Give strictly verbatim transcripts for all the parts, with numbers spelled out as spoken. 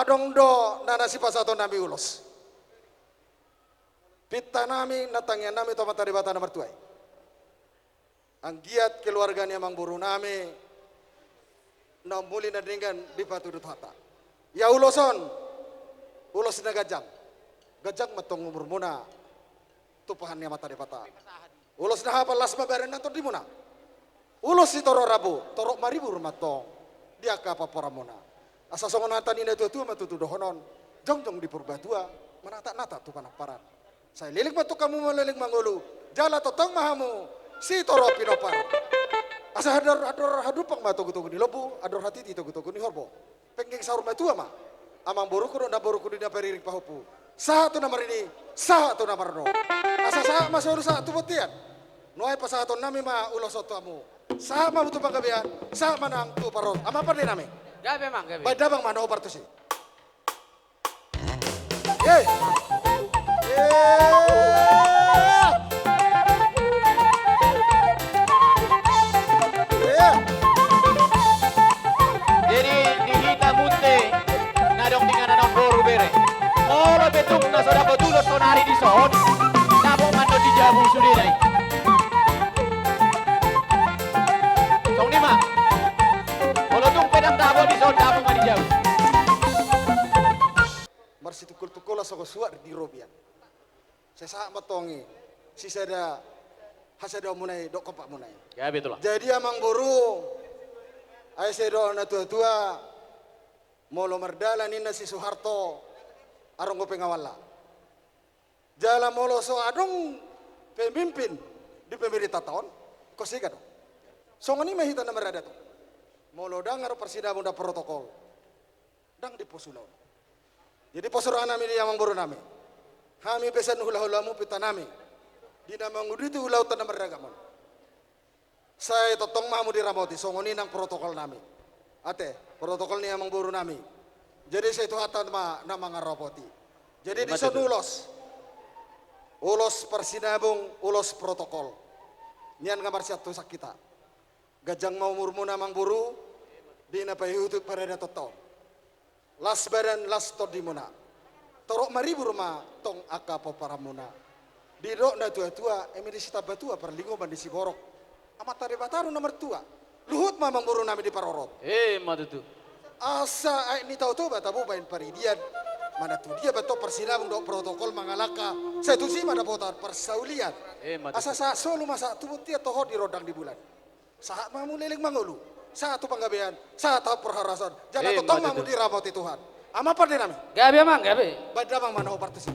Adong do na na sipasahatonnami ulos. Pintanami, na tangiannami tu Amanta Debata na martua i. Anggiat keluarga ni amangborunami na umuli na denggan dipatudu Tuhanta. Ia ulos on, ulos na ganjang. Ganjang ma tong umurmuna tu pahan ni Amanta Debata. Ulos na hapal, las ma badan nang tondimuna. Ulos sitorop rambu, torop maribur ma tong di angka pomparanmuna. Asa songon hata ni natuatua ma tutu dohonon, jongjong di Purbatua, manatnat tu Panamparan. Sai leleng ma tong hamu, leleng mangolu, jala tongtong ma hamu sitorop pinompar. Asa andor, andor hadumpang ma togutogu ni lombu, andor hatiti togutogu ni horbo. Penggeng saur matua ma amangborungku dohot namborungku di na pariring pahompu, sahat tu na marini, sahat tu na marnono. Asa sahat ma solu sahat tu bontean. Nuaeng pasahatonnami ma ulos on tu hamu. Sahat ma hamu tu panggabean, sahat ma nang tu parorot. Amang pandenami. Gabe, amang, gabe. Baen damang ma na hombar tusi. Ye. Ye. Ye. Jadi di hita muse na adong di inganan on boru bere, molo pe tung na so dapot ulos sonari dison, dapot ma annon di jabu sudena i. Songon i ma. Molo tung pe ndang dapot dison, dapot ma di jabu. Marsitungkoltungkolan songon suat di robean. Sai sahat ma tong i sisada hasadaonmuna i dohot kompakmuna i. Gabe, Tulang. Jadi amangboru, ai sai didok natuatua, molo mardalan ninna si Soeharto, adong do pengawalna. Jala molo so adong pemimpin di pemerintah on, ingkon sega do. Songon i ma hita na maradaton. Molo ndang adong parsinabung dohot protokol, ndang dipos ulaon. Jadi pos rohanami di amangborunami, hami pe sian hulahulamu, pintanami, di na manguduti ulaonta na marragam on, sai tongtong ma hamu diramoti, songon i nang protokolnami. Ate, protokol ni amangborunami. Jadi sai Tuhanta ma na mangaramoti. Jadi dison ulos, ulos parsinabung, ulos protokol. Nian nga marsiantusan hita. Ganjang ma umurmuna amangboru di na paihutihut paradatonta on. Las badan, las tondimuna. Torop maribur ma tong angka pomparanmuna. Didok natuatua, eme disi tamba tua parlinggoman ni siborok, Amanta Debata do na martua. Luhut ma amangborunami di parorot. Emma tutu. Asa aek ni Tao Toba tabo baen paridian. Manang tu dia pe tong parsinabung dohot protokol mangalangka, sai tusi ma dapotan parsaulian. Emma tutu. Asa sahat solu ma sahat tu bontean, toho di rondang ni bulan. Sahat ma hamu leleng mangolu, sahat tu panggabean, sahat tu parhorasan. Jala tongtong ma hamu diramoti Tuhan. Amang pandenami. Gabe, amang, gabe. Baen damang ma na hombar tusi.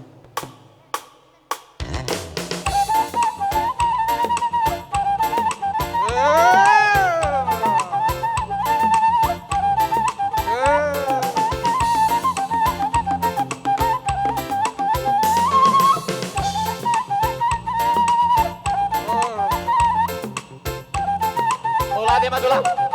Mauliate ma, Tulang.